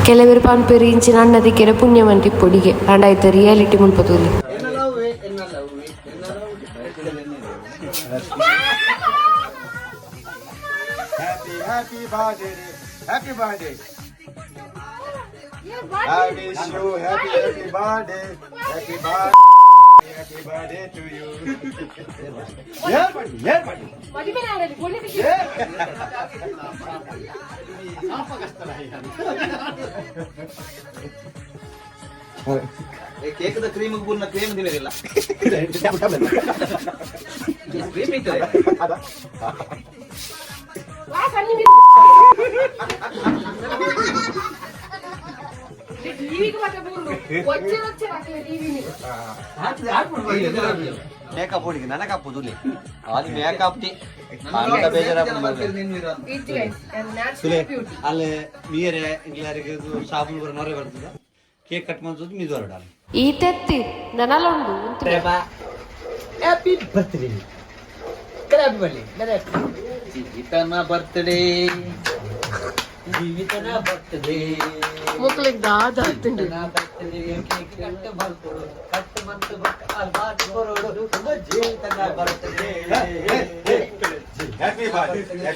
ಕೆಲವರು ಪನ್ಪೆರ್ ಇಂಚಿನ ಅಣ್ಣ ತಿಕ್ಕೆರೆ ಪುಣ್ಯ ಮಂತಿ ಪೊಡಿಗೆ ಆಂಡ ಐತ ರಿಯಾಲಿಟಿ ಮುಲ್ಪ ತೂಲೆ. Happy, happy birthday, happy birthday. I wish you happy, happy birthday, happy birthday, happy birthday to you. Yeah, buddy, yeah, buddy. Yeah. Cake the cream ಪೂರ್ಣ ಕ್ರೀಮ್ ತಿನ್ನಲಿಲ್ಲ, ಕ್ರೀಮ್ ಇರ್ತದೆ. ಮೇಕಪ್ ಹುಡುಗಿ ನನಗೆ ಹಾಪುದು ಅದು ಮೇಕಪ್ ಟಿ ಅಂತ ಬೇಜಾರಾಗ್ಬಿಡು. ಅಲ್ಲಿ ಮೀರೆ ಇಂಗ್ಲಾರಿಗೆ ಸಾಬೂನು ಬರೋ ನೊರೆ ಬರ್ತದ, ಕೇಕ್ ಕಟ್ ಮಾಡ್ಸೋದು ಮಿದು ಹೊರಡ. ಈ ತೆತ್ತಿ ನನಲ ಉಂಡು ಉಂತುಲೆ. ಹ್ಯಾಪಿ ಬರ್ತ್ಡೇ, ಹ್ಯಾಪಿ ಬರ್ಲಿ. ಜೀವಿತನ ಬರ್ತ್ಡೇ, ಜೀವಿತನ ಬರ್ತ್ಡೇ. ಮೊಕ್ಲೆಗ್ ದಾದ ಆತುಂಡು. ಬರ್ತ್ಡೇ ಕೇಕ್ ಕಟ್ ಮಲ್ಪೊಡು, ಕಟ್ ಮಂತ್ ಬೊಕ್ಕ ಅಲ್ ಬಾತ್ ಬರೋಡು. ಜೀವಿತನ birthday. Happy birthday.